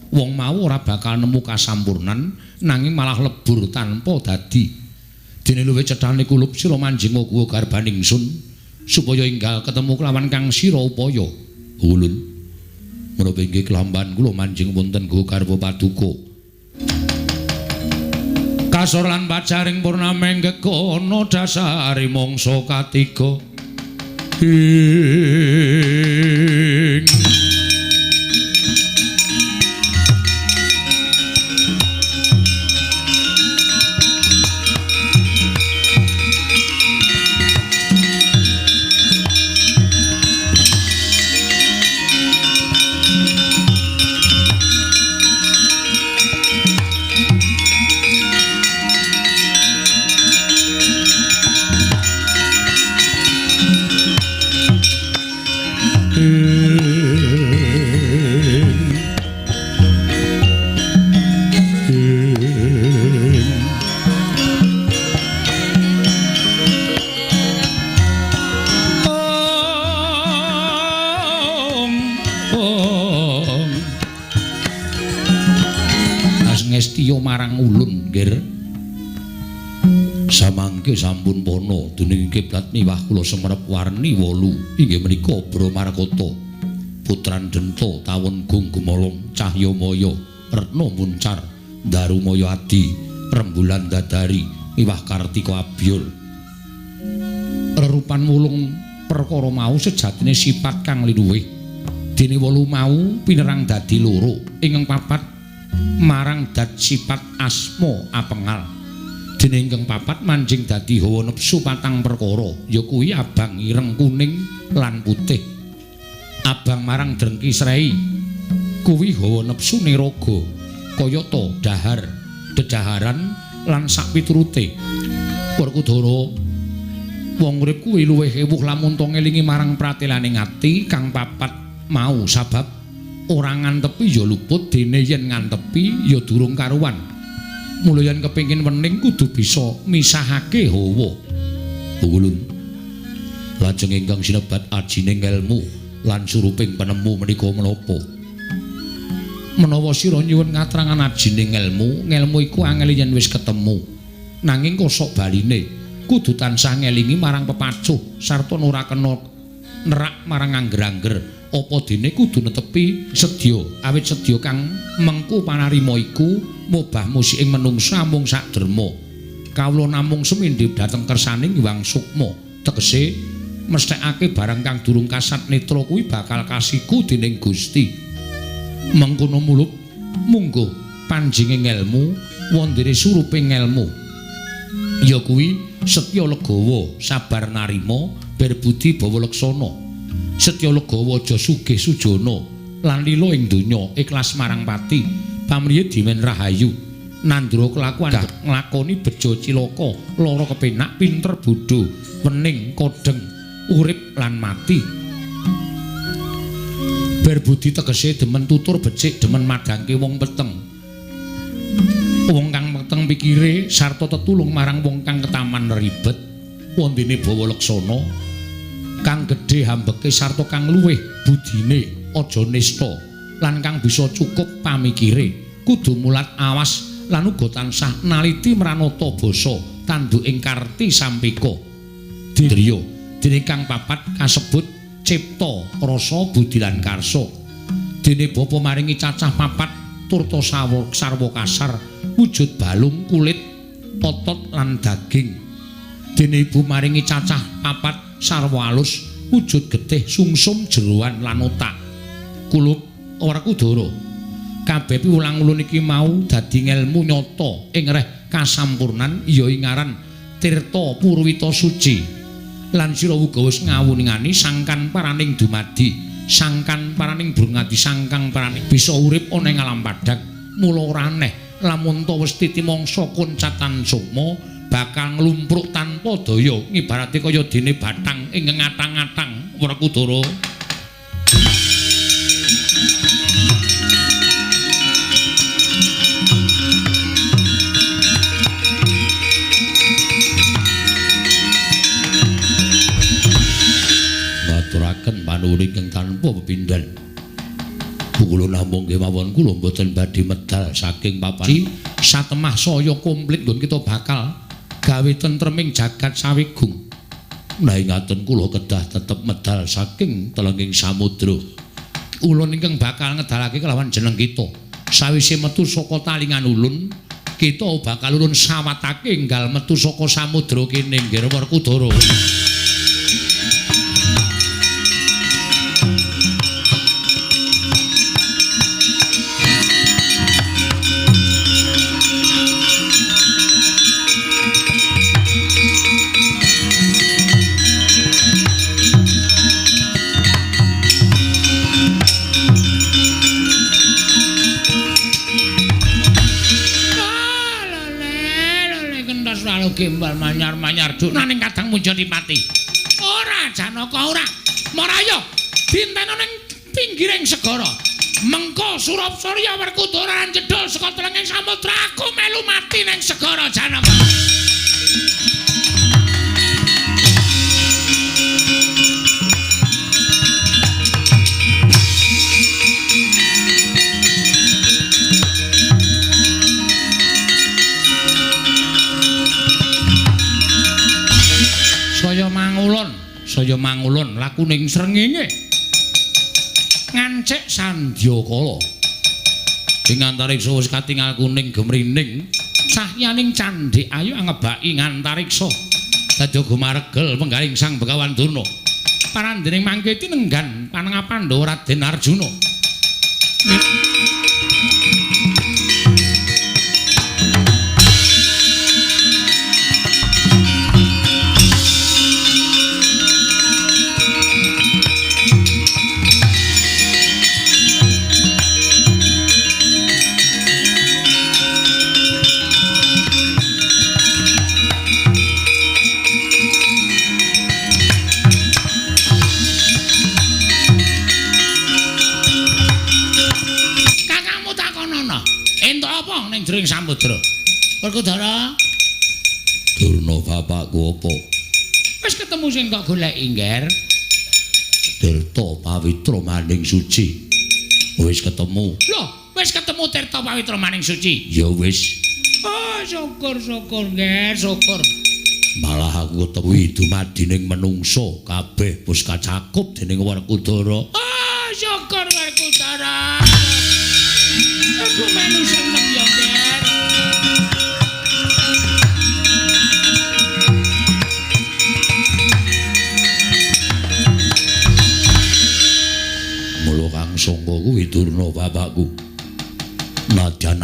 Speaker 1: Wong mau ora bakal nemu kasampurnan nanging malah lebur tanpa dadi. Dene luwih cethane kulup sira manjing guwa garbaning sun supaya enggal ketemu kelawan kang sira upaya. Ulun menapa inggih kelamban kula manjing wonten guwa garba paduka. Kasor lan pacaring purnameng gegono dasare mangsa katiga. Ing
Speaker 5: ngestiya marang ulun, Nggir. Samangke sampun pono dening kiblat miwah kula semerep warni 8 inggih menika Bramarkata, Putran Denta, Tawon Gung Gemolong, Cahyamaya, Retna Muncar, Darumaya Adi, Rembulan Dadari, miwah Kartika Abyur. Rerupan 8 perkara mau sejatine sifat kang liluwih. Dene 8 mau pinerang dadi 2, ingkang papat marang dat sifat asma apengal. Dene ingkang papat manjing dadi hawa nepsu patang perkara, ya kuwi abang, ireng, kuning lan putih. Abang marang drengki srei kuwi hawa nepsu niraga, kayata dahar, dedaharan lan sakpiturute. Werkudara, wong urip kuwi luwih ewuh lamun to ngelingi marang pratelaning ati kang papat mau, sabab ora ngantepi ya luput, dene yen ngantepi ya durung karuan. Mula yen kepengin wening kudu bisa misahake hawa. Ulun lajeng ingkang sinebat ajining elmu lan suruping penemu menika menapa? Menawa sira nyuwun katrangan ajining elmu, ngelmu iku angel yen wis ketemu. Nanging kosok baline kudu tansah ngelingi marang pepacuh sarta ora kena nerak marang angger-angger. Apa dene kudu netepi sedya, awit sedya kang mengku panarima iku mobah musiking menungsa mung sak derma. Kawula namung semindhi dhateng kersaning Hyang Sukma, tegese mesthekake barang kang durung kasat netra kuwi bakal kasiku dening Gusti. Mengkono mulup mungguh panjinge ngelmu wondene surupe ngelmu, ya kuwi setya legawa, sabar narima, berbudi bawa laksana. Setya legawa aja sugih sujana lan lila ing donya, ikhlas marang pati, pamriye dimen rahayu, nandra kelakuan nglakoni bejo cilaka, lara kepenak, pinter bodho, wening kodheng, urip lan mati. Berbudi tegese demen tutur becik, demen madhangke wong peteng. Wong kang peteng pikire sarta tetulung marang wong kang ketaman ribet, wondene bawa laksana, kang gedhe hambeke sarta kang luwih budine aja nista lan kang bisa cukup pamikire, kudu mulat awas lan uga tansah naliti mranata basa tanduk ing karti sampika. Dendriya dene kang papat kasebut cipta, rasa, budi lan karsa. Dene bapa maringi cacah papat turta sarwa kasar, wujud balung, kulit, otot lan daging. Dene ibu maringi cacah papat sarwa alus, wujud getih, sungsum, jeroan lan otak. Kulup Werkudara, kabeh piwulang ulun iki mau dadi ngelmu nyata ing reh kasampurnan, ya ing aran Tirta Purwita Suci. Lan sira uga wis ngawuningani sangkan paraning dumadi, sangkan paraning brungadi, sangkang paraning bisa urip ana ing alam padhang. Mula ora aneh lamun ta wis titi mangsa koncatan sukma bakal nglumpruk tanpa daya, ngibarate kaya dene bathang ing ngatang-atang. Werkudara, ngaturaken panuwun ingkang tanpa pepindhan. Kula namung kemawon kula mboten badhe medal saking papan satemah saya komplit nggon kita bakal gawe tentreming jagat sawigung. Nah ingaten kula kedah tetep medal saking telenging samudra. Ulun ingkang bakal ngedalake kelawan jeneng kita. Sawise metu saka talingan ulun, kita bakal ulun sawatake enggal metu saka samudra kene, Nggir Werkudara. Gembal manyar-manyar duk naning kadang munjati pati. Ora Janaka ora. Maraya dinteno ning pinggiring segara. Mengko Surapsurya Werkudara lan jedhul saka telenging samudra, aku melu mati ning segara Janaka. mangulon lakuning srengenge. Ngancik sandyakala. Ing antariksa wis katingal kuning gemrining cahyaning candhik ayu angebaki ngantariksa. Dadi gumaregel penggaring Sang Begawan Durna. Parandening mangke tinenggan panengah Pandhawa Raden Arjuna. Jroning samudra. Werkudara.
Speaker 1: Durna bapakku apa?
Speaker 5: Wis ketemu sing kok goleki, Ngger.
Speaker 1: Tirta Pawitra Maning Suci. Wis ketemu.
Speaker 5: Loh, wis ketemu Tirta Pawitra Maning Suci?
Speaker 1: Ya wis.
Speaker 5: Oh, syukur-syukur, Ngger, syukur.
Speaker 1: Malah aku ketemu dumadining menungsa kabeh wis kacakup dening Werkudara.
Speaker 5: Oh, syukur Werkudara. Aku melu seneng ya, Ger.
Speaker 1: Mula kang sangka kuwi Durna bapakku. Nadyan